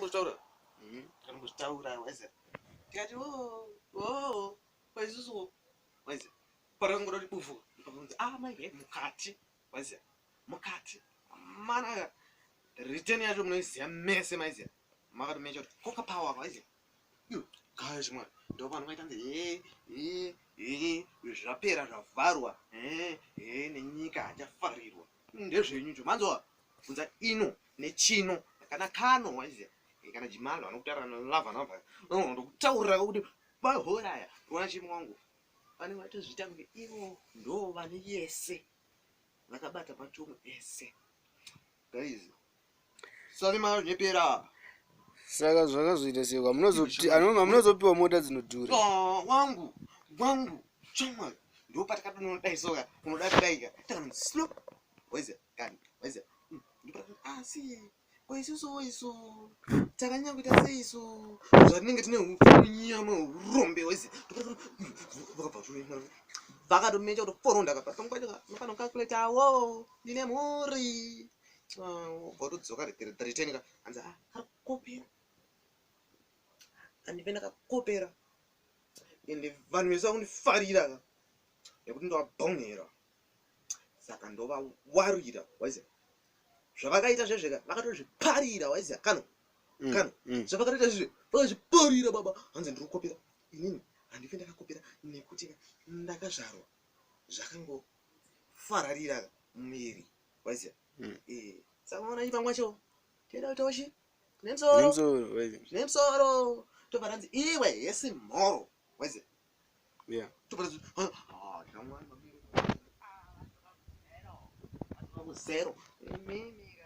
Takatombozvitaura. Takatombozvitaura, waiziva. Tikati oh, oh, kwaisusuwo. Waiziva. Parangoda kuti bufu. Pakanzi ah mai mukati. Waiziva. Mukati. Mana return yacho munoiziva mese maiziva. Makatomecha kuti koka power waiziva. Guys mwana ndopano vaita nzi he he he zvapera zvavharwa he he nenyika hachafarirwa ndezvenyu izvo manzwa bvunza ino nechino kana kano waiziva kana jimalo anokutaura nalava nava ndokutaurira kuti mahoraya ona chimwe wangu vanenge vatozviita kunge ivo ndo vane yese vakabata matomu ese guys save manyepera. Saka zvakazoita sei? Hamunozopiwa mota dzinodhura. Oh, wangu wangu chamwari ndopatakatonoda isoka unoda kudaika takanzi slow waiziva kani waiziva ndopatakati asi ko isusu isu takanyanya kuita sei isu zvatinenge tine unyama urombe waiziva vakabva vakatomecha kutoforonda kapanokalkuletawo ndine mhuri wotodzoka return ka hanzi ah kari kukopera andive ndakakopera ende vanhu vese vakundifarira ka nekuti ndovabhon'era saka ndovawarira waiziva zvavakaita zvezveka vakatozviparira waiziva kano kano zvavakatoita zvezve vakazviparira baba hanzi ndiri kukopera inini handife ndakakopera nekuti ndakazvarwa zvakangofararira muviri waiziva. Saka unoona ipa mwacho toenda kuitawo chi nemusoro Nemusoro, waiziva. Nemusoro tobva tanzi iwe hesi mhoro waiziva. Tobva tanzi ah, ndinamwari mabiri zero imimi ka.